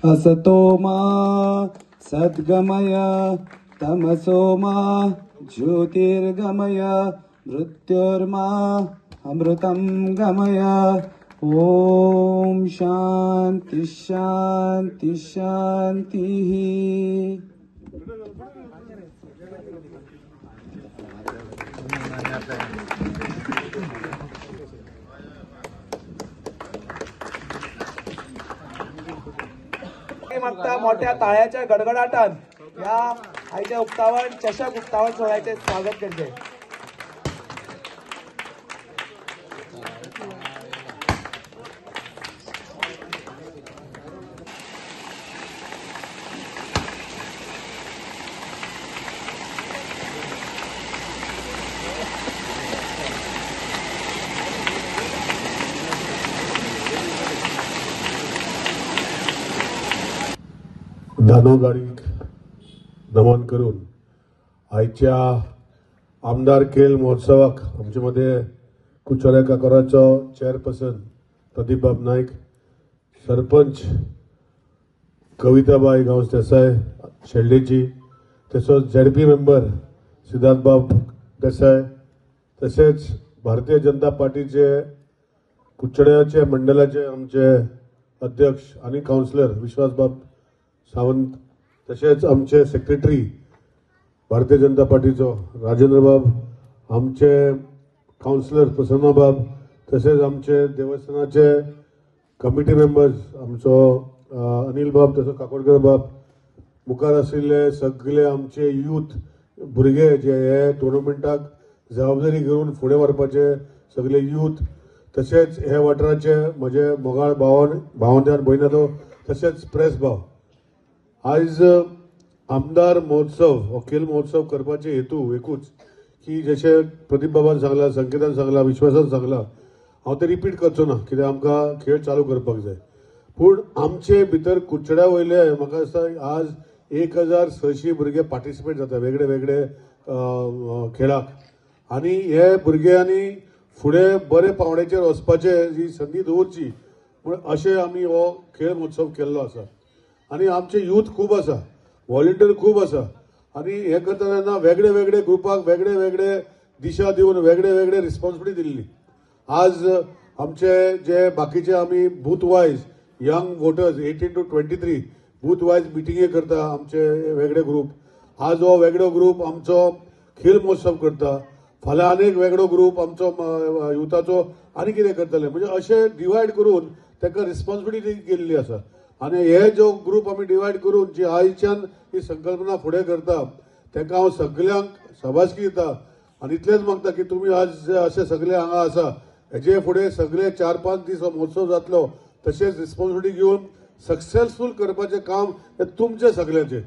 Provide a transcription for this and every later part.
असतो मा सद्गमय तमसो मा ज्योतिर्गमय मृत्योर्मा अमृतं गमय। ओम शांति शांति शांति। मागता मोठ्या टाळ्याच्या गडगडाटान या आयच्या उक्तावण चषक उक्तावण सोहळ्याचे स्वागत करते। दानव गाडीक नमन करून आयच्या आमदार खेळ महोत्सवाक आमचे मदें कुचोऱ्या काकोराचो चेअरपर्सन प्रदीपबाब नायक, सरपंच कविताबाई गांवस देसाय शेल्डेची, तसोच झेडपी मेंबर सिद्धार्थबाब देसाय, तसेच भारतीय जनता पार्टीचे कुचोड्याचे मंडळाचे आमचे अध्यक्ष आनी कावन्सिलर विश्वासबाब सावंत, तशेंच आमचे सेक्रेटरी भारतीय जनता पार्टीचो राजेंद्रबाब, आमचे कावन्सिलर प्रसन्नबाब, तशेंच आमचे देवस्थानाचे कमिटी मेंबर्स आमचो अनिल बाब, तसो काकोडकर बाब, मुखार आशिल्ले सगळे आमचे यूथ भुरगे जे हे टुर्नामेंटाक जबाबदारी घेवन फुडें व्हरपाचे सगळे यूथ, तशेंच हे वाठाराचे म्हजे मोगाळ भावन भयणाचो, तशेंच प्रेस भाव। आयज आमदार महोत्सव हो खेल महोत्सव करपाचे हेतू एकूच की जशें प्रदीप बाबान सांगला, संकेतान सांगला, विश्वासान सांगला, हांव ते रिपीट करचो ना कित्याक आमकां खेळ चालू करपाक जाय। पूण आमचे भितर कुचड्या वयले म्हाका दिसता आज 1600 भुरगे पार्टिसिपेट जाता वेगळे वेगळे खेळाक आनी हे भुरग्यांनी फुडें बरे पावंड्याचेर वचपाचे जी संदी दवरची म्हूण अशें आमी हो खेळ महोत्सव केल्लो आसा। आनी आमचे यूथ खूब आसा, व्हॉलंटियर खूब आसा आनी हे करता तेन्ना वेगळे वेगळे ग्रुपाक वेगळे वेगळे दिशा दिवन वेगळे वेगळे रिस्पॉन्सिबिलिटी दिल्ली। आज आमचे जे बाकीचे आमी booth wise young voters 18 to 23 booth wise मिटिंगे करता आमचे वेगळे ग्रूप। आज हो वेगळो ग्रूप आमचो खेळ महोत्सव करता, फाल्यां आनी एक वेगळो ग्रूप आमचो युथाचो आनी कितें करतले, म्हणजे अशें डिवायड करून ताका रिस्पॉन्सिबिलिटी केल्ली आसा। आनी हे जो ग्रूप आमी डिवायड करून जी आयच्यान ही संकल्पना फुडें करता ताका हांव सगल्यांक शाबासकी दिता आनी इतलेंच मागता की तुमी आज अशे सगळे हांगा आसा हेजे फुडें सगळे 4-5 दीस हो महोत्सव जातलो, तशेंच रिस्पॉन्सिबिलिटी घेवन सक्सेसफूल करपाचें काम हें तुमचें सगल्यांचें।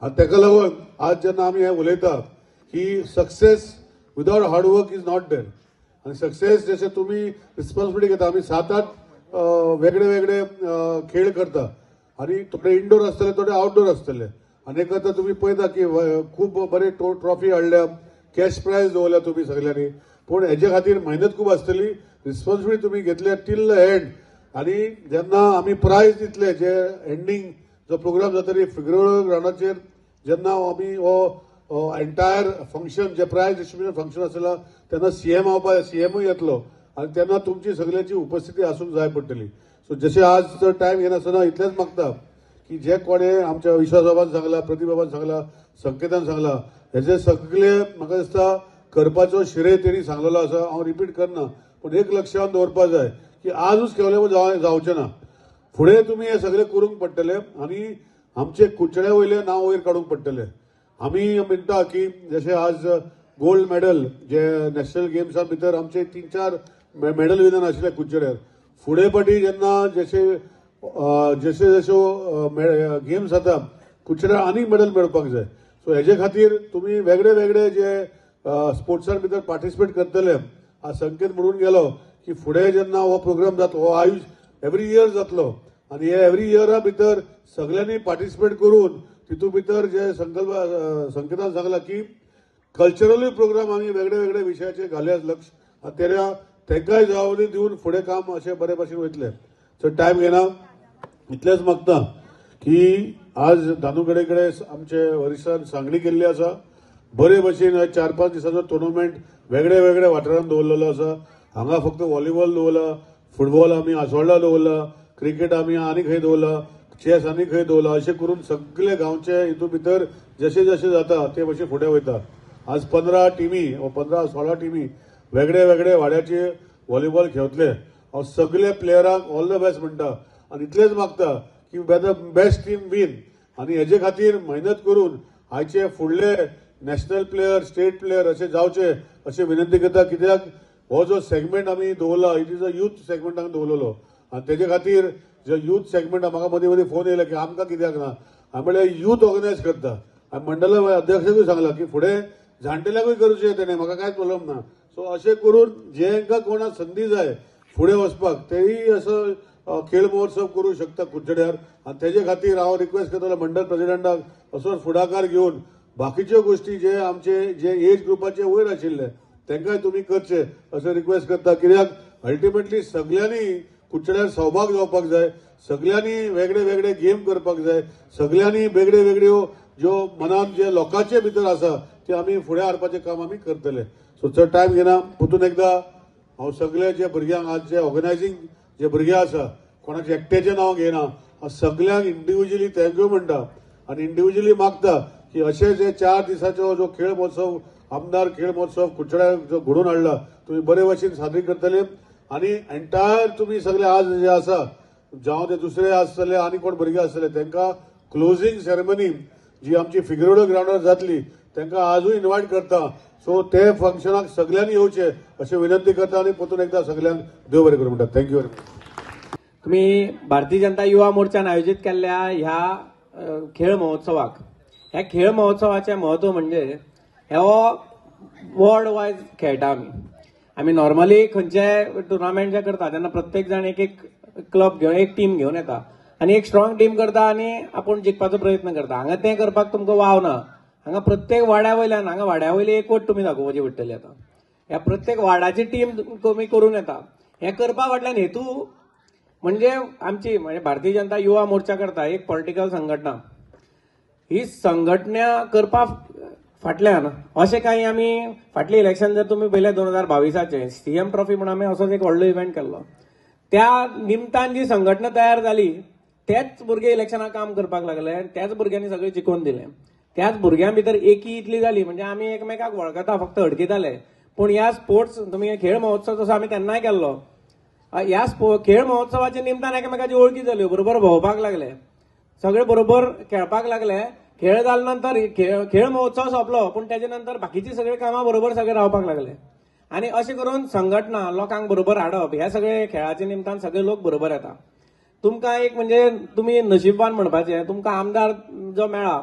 आनी ताका लागून आज जेन्ना आमी हें उलयता की success without hard work is not there, आनी सक्सेस जशें तुमी रिस्पॉन्सिबिलिटी घेता, आमी 7-8 वेगळे वेगळे खेळ करता आनी थोडे इनडोर आसतले, थोडे आउटडोर आसतले आनी एक आतां तुमी पळयता की खूब बरे ट्रॉफी हाडल्या, कॅश प्रायज दवरल्या तुमी सगल्यांनी, पूण हेजे खातीर मेहनत खूब आसतली, रिस्पॉन्सिबिलिटी तुमी घेतल्या टील the and. आनी जेन्ना आमी प्रायज दितले जे एंडींग जो प्रोग्राम जातली फिगुएरेडो ग्रावंडाचेर जेन्ना आमी हो एंटायर फंक्शन जे प्रायज डिस्ट्रिब्युशन फंक्शन आसला तेन्ना सीएम येवपा, सीएमूय येतलो आनी तेन्ना तुमची सगळ्यांची उपस्थिती आसूंक जाय पडटली। सो जशें आज जर टायम घेनासतना इतलेंच मागता की जे कोणें आमच्या विश्वासबाबान सांगला, प्रदीप बाबान सांगला, संकेतान सांगला, हेजे सगळे म्हाका दिसता करपाचो श्रेय तेणी सांगलेलो आसा। हांव रिपीट करना, पूण एक लक्षांत दवरपाक जाय की आजूच केवले जावचें ना, फुडें तुमी हें सगळें करूंक पडटलें आनी आमचे कुचड्या वयलें नांव वयर काडूंक पडटलें। आमी म्हणटा की जशें आज गोल्ड मेडल जे नॅशनल गेम्सा भितर आमचे 3-4 मेडल विनर आशिल्ले कुचड्यार, फुडें फाटी जेन्ना जशे जशे जश्यो गेम्स जाता कुचड्यार आनीक मेडल मेळपाक जाय। सो हेजे खातीर तुमी वेगळे वेगळे जे स्पोर्ट्सान भितर पार्टिसिपेट करतले। आज संकेत म्हणून गेलो की फुडें जेन्ना हो प्रोग्राम जातलो, हो आयुष एवरी इयर जातलो आनी हे एवरी इयरा भितर सगळ्यांनी पार्टिसिपेट करून तितू भितर जे संकल्प संकेतान सांगला की कल्चरलूय प्रोग्राम आमी वेगळे वेगळे विशयाचे घालया लक्ष आनी तेन्ना तांकांय जबाबदारी दिवन फुडें काम अशें बरे भाशेन वयतलें। सो टायम घेना, इतलेंच मागता की आज दानू कडे आमचे वरिश्ठान सांगणी केल्ली आसा. बरे भशेन 4-5 दिसांचो टुर्नामेंट वेगळे वेगळे वाठारांत दवरलेलो आसा. हांगा फक्त व्हॉलीबॉल दवरला, फुटबॉल आमी आसोळ्ळा दवरला, क्रिकेट आमी आनी खंय दवरला, चेस आनी खंय दवरला. अशें करून सगळे गांवचे हितून भितर जशें जशें जाता ते भशेन फुडें वयता. आज 15 टिमी 15-16 टिमी वेगळे वेगळे वाड्याचे व्हॉलीबॉल खेळतले. हांव सगळे प्लेयरांक ऑल the best म्हणटा आनी इतलेंच मागता की the best team win. आनी हेजे खातीर मेहनत करून आयचे फुडले नॅशनल प्लेयर, स्टेट प्लेयर अशें जावचे अशें विनंती करता. कित्याक हो जो सेगमेंट आमी दवरला it is a youth segment आमी दवरलेलो आनी तेजे खातीर जो यूथ सेगमेंट म्हाका मदीं मदीं फोन येयले की आमकां कित्याक ना. हांवें म्हणल्यार यूथ ऑर्गनायज करता. आनी मंडळ अध्यक्षाकूय सांगला की फुडें जाणटेल्याकूय करूचें तेणें, म्हाका कांयच प्रॉब्लम ना. सो अशें करून जेंकां कोणाक संदी जाय फुडें वचपाक तेय असो खेळ महोत्सव करूं शकता कुडचड्यार. आनी तेजे खातीर हांव रिक्वेस्ट करतलो मंडळ प्रेसिडेंटाक असो फुडाकार घेवन बाकीच्यो गोश्टी जे आमचे जे एज ग्रुपाचे वयर आशिल्ले तांकांय तुमी करचे अशें रिक्वेस्ट करता. कित्याक अल्टिमेटली सगळ्यांनी कुडचड्यार सहभाग जावपाक जाय, सगळ्यांनी वेगळे वेगळे गेम करपाक जाय, सगळ्यांनी वेगळे वेगळ्यो ज्यो मनान जे लोकांचे भितर आसा ते आमी फुडें हाडपाचें काम आमी करतले. सो चड टायम घेना. परतून एकदां हांव सगळे जे भुरग्यांक आज जे ऑर्गनायझींग जे भुरगे आसा कोणाचें एकट्याचें नांव घेयना, हांव सगळ्यांक इंडिविज्युअली thank you म्हणटा आनी इंडिविज्युअली मागता की अशे जे 4 दिसाचो जो खेळ महोत्सव आमदार खेळ महोत्सव कुडचड्यार जो घडोवन हाडला तुमी बरे भशेन सादरी करतले. आनी एंटायर तुमी सगळे आज जे आसा जावं ते दुसरे आसतले आनी कोण भुरगे आसतले तांकां क्लोजींग सेरेमनी जी आमची फिगरेडो ग्रावंडार जातली तांकां आजूय इन्वायट करता. सो ते फंक्शनाक सगळ्यांनी येवचे अशें विनंती करता आनी परतून एकदां सगळ्यांक देव बरें करूं म्हणटा. Thank you very much. तुमी भारतीय जनता युवा मोर्चान आयोजीत केल्ल्या ह्या खेळ महोत्सवाक, ह्या खेळ महोत्सवाचें म्हत्व म्हणजे हो वॉर्ड वायज खेळटा आमी. आमी नॉर्मली खंयचे टुर्नामेंट जे करता तेन्ना प्रत्येक जाण एक एक क्लब घेवन एक टीम घेवन येता आनी एक स्ट्रॉंग टीम करता आनी आपूण जिखपाचो प्रयत्न करता. हांगा तें करपाक तुमकां वाव ना. हांगा प्रत्येक वाड्या वयल्यान हांगा वाड्या वयली एकवट तुमी दाखोवपाची पडटली. आतां ह्या प्रत्येक वाडाची टीम कमी करून येता. हें करपा फाटल्यान हेतू म्हणजे आमची म्हणजे भारतीय जनता युवा मोर्चा करता एक पॉलिटिकल संघटना. ही संघटना करपा फाटल्यान अशें कांय आमी फाटलें इलेक्शन जर तुमी पळयलें 2022 सीएम ट्रॉफी म्हूण आमी असोच एक व्हडलो इव्हेंट केल्लो. त्या निमतान जी संघटना तयार जाली तेच भुरगे इलेक्शनाक काम करपाक लागले आनी त्याच भुरग्यांनी सगळें जिखोवन दिलें. त्याच भुरग्यां भितर एकी इतली जाली म्हणजे आमी एकमेकाक वळखता फक्त हडकिताले. पूण ह्या स्पोर्ट्स तुमी खेळ महोत्सव तसो आमी तेन्नाय केल्लो. ह्या खेळ महोत्सवाच्या निमतान एकामेकाची वळखी जाल्यो, बरोबर भोंवपाक लागले, सगळे बरोबर खेळपाक लागले. खेळ जाले नंतर खेळ महोत्सव सोंपलो पूण तेजे नंतर बाकीची सगळी कामां बरोबर सगळे रावपाक लागले. आनी अशें करून संघटना लोकांक बरोबर हाडप ह्या सगळे खेळाच्या निमतान सगळे लोक बरोबर येता. तुमकां एक म्हणजे तुमी नशीबवान म्हणपाचें, तुमकां आमदार जो मेळ्ळा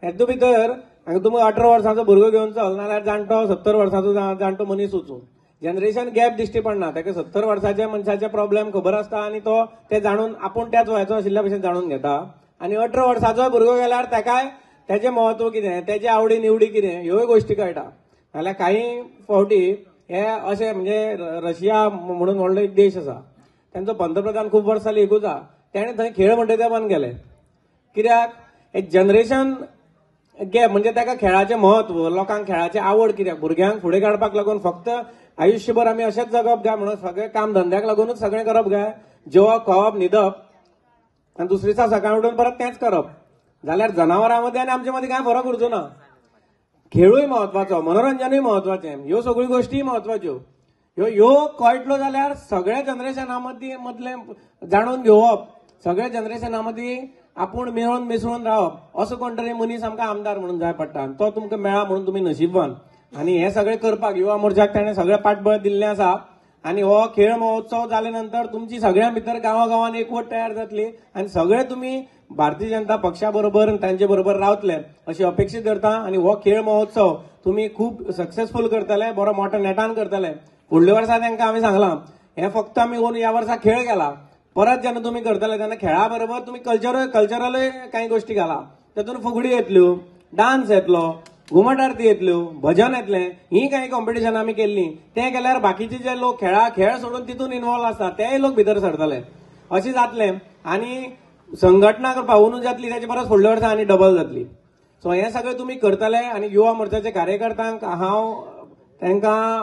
हेतू भितर तुमकां 18 वर्सांचो भुरगो घेवन चल नाजाल्यार जाणटो 70 वर्सांचो जाणटो मनीस वचून जनरेशन गॅप दिश्टी पडना. ताका 70 वर्साच्या मनशाचे प्रॉब्लेम खबर आसता आनी तो ते जाणून आपूण त्याच वयाचो आशिल्ल्या भशेन जाणून घेता. आनी 18 वर्साचो भुरगो गेल्यार ताकाय तेजें म्हत्व कितें, तेजी आवडी निवडी कितें ह्योय गोश्टी कळटा. नाल्यार कांय फावटी हे अशें म्हणजे रशिया म्हणून व्हडलो एक देश आसा, तेंचो पंतप्रधान खूब वर्सां जालीं एकूच आसा, तेणें थंय खेळ म्हणटा ते बंद केले. कित्याक एक जनरेशन गॅप म्हणजे ताका खेळाचें म्हत्व, लोकांक खेळाची आवड कित्याक भुरग्यांक फुडें काडपाक लागून फक्त आयुष्यभर आमी अशेंच जगप काय म्हणून सगळें काम धंद्याक लागूनच सगळें करप काय, जेवप खावप न्हिदप आनी दुसरे दिसा सकाळी उठून परत तेंच करप जाल्यार जनावरां मदीं आनी आमचे मदीं कांय फरक उरचो ना. खेळूय म्हत्वाचो, मनोरंजनूय म्हत्वाचें, ह्यो सगळ्यो गोश्टीय म्हत्वाच्यो. ह्यो कळटलो जाल्यार सगळ्या जनरेशना मदीं मदलें जाणून घेवप, सगळ्या जनरेशना मदीं आपूण मेळून मिसळून रावप असो कोण तरी मनीस आमकां आमदार म्हणून जाय पडटा आनी तो तुमकां मेळ्ळा म्हणून तुमी नशीबवान. आनी हें सगळें करपाक युवा मोर्चाक ताणें सगळें पाठबळ दिल्लें आसा. आनी हो खेळ महोत्सव जाले नंतर तुमची सगळ्यां भितर गांवागांवान एकवट तयार जातली आनी सगळे तुमी भारतीय जनता पक्षा बरोबर तांचे बरोबर रावतले अशी अपेक्षा धरता. आनी हो खेळ महोत्सव तुमी खूब सक्सेसफूल करतले, बरो मोठ्या नेटान करतले. फुडल्या वर्सा तांकां आमी सांगलां हें फक्त आमी ह्या वर्सा खेळ केला, परत जेन्ना तुमी करतले तेन्ना खेळा बरोबर तुमी कल्चरलूय कांय गोश्टी घाला, तातूंत फुगडी येतल्यो, डान्स येतलो, घुमट आरती येतल्यो, भजन येतलें, ही कांय कॉम्पिटिशन आमी केल्लीं. तें केल्यार बाकीचे जे लोक खेळ सोडून तितून इन्वॉल्व आसता तेय लोक भितर सरतले, अशें जातलें. आनी संघटना करपाक अंदू जातली ताचे परस फुडल्या वर्सा आनी डबल जातली. सो हें सगळें तुमी करतले आनी युवा मोर्चाचे कार्यकर्त्यांक हांव तांकां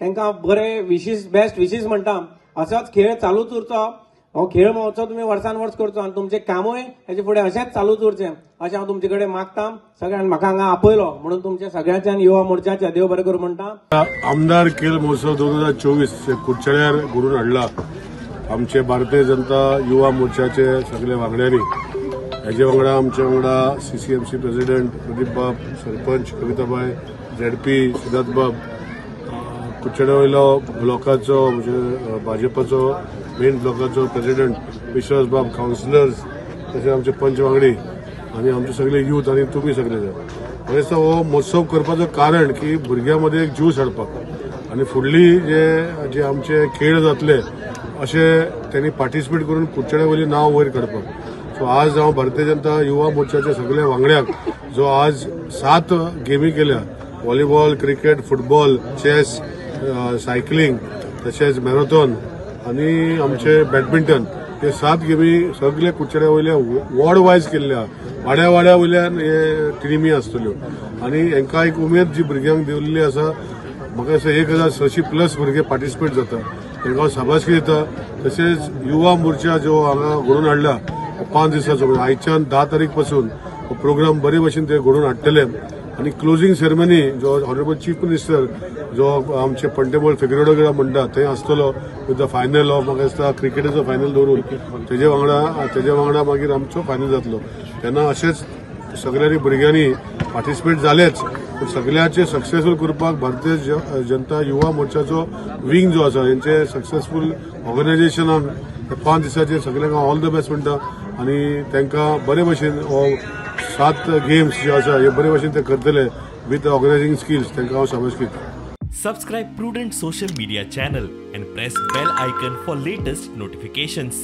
तांकां बरे विशीस, बेस्ट विशीस म्हणटा. असोच खेळ चालूच उरचो, हो खेळ महोत्सव तुमी वर्सान वर्स करचो आनी तुमचें कामूय हेचे फुडें अशेंच चालूच उरचें अशें हांव तुमचे कडेन मागता. सगळ्यांनी म्हाका हांगा आपयलो म्हणून तुमच्या सगळ्यांच्यान युवा मोर्चाच्या देव बरें करूं म्हणटा. आमदार खेळ महोत्सव 2024 कुडचड्यार घडोवन हाडला आमचे भारतीय जनता युवा मोर्चाचे सगळे वांगड्यांनी. हेजे वांगडा आमचे वांगडा CCMC president Pradeep बाब, सरपंच कविताबाय, झेडपी सिद्धार्थ बाब, कुडचड्या वयलो ब्लॉकाचो म्हणजे भाजपाचो मेन ब्लॉकाचो प्रेसिडेंट विश्वास बाब, कावन्सिलर्स, तशें आमचे पंच वांगडी आनी आमचे सगळे यूथ आनी तुमी सगळे जाण. म्हाका दिसता हो महोत्सव करपाचो कारण की भुरग्यां मदीं एक ज्यूस हाडपाक आनी फुडली जे जे आमचे खेळ जातले अशें त्यांनी पार्टिसिपेट करून कुडचड्या वयली नांव वयर काडपाक. सो आज हांव भारतीय जनता युवा मोर्चाच्या सगळ्या वांगड्यांक जो आज 7 गेमी केल्या, volleyball, cricket, football, chess, cycling, तशेंच मॅरेथॉन आनी आमचे बॅडमिंटन, हे 7 गेमी सगळे कुडचड्या वयल्या वॉर्ड वायज केल्ल्या, वाड्या वाड्या वयल्यान हे टिमी आसतल्यो आनी हांकां एक उमेद जी भुरग्यांक दिल्ली आसा. म्हाका दिसता 1600 प्लस भुरगे पार्टिसिपेट जाता, तांकां हांव शाबासकी दिता. तशेंच युवा मोर्चा जो हांगा घडोवन हाडला 5 दिसांचो, आयच्यान 10 तारीख पासून हो प्रोग्राम बरे भशेन ते घडोवन हाडटले. आनी क्लोजींग सेरेमनी जो ऑनरेबल चीफ मिनिस्टर जो आमचे पंटेबोल फिगरेडो म्हणटा थंय आसतलो विथ the final of म्हाका दिसता क्रिकेटीचो फायनल दवरून तेजे वांगडा मागीर आमचो फायनल जातलो. तेन्ना अशेंच सगळ्यांनी भुरग्यांनी पार्टिसिपेट जालेच, पूण सगळ्याचे सक्सेसफूल करपाक भारतीय जनता युवा मोर्चाचो विंग जो आसा हेंचे सक्सेसफूल ऑर्गनायझेशनाक 5 दिसाचेर सगळ्यांक ऑल the best म्हणटा आनी तांकां बरे भशेन हो 7 गेम्स जे आसा हे बरे भशेन ते करतले विथ ऑर्गनायझिंग स्किल्स, तांकां हांव शाबासकी दिता. Subscribe Prudent Social Media channel and press bell icon for latest notifications.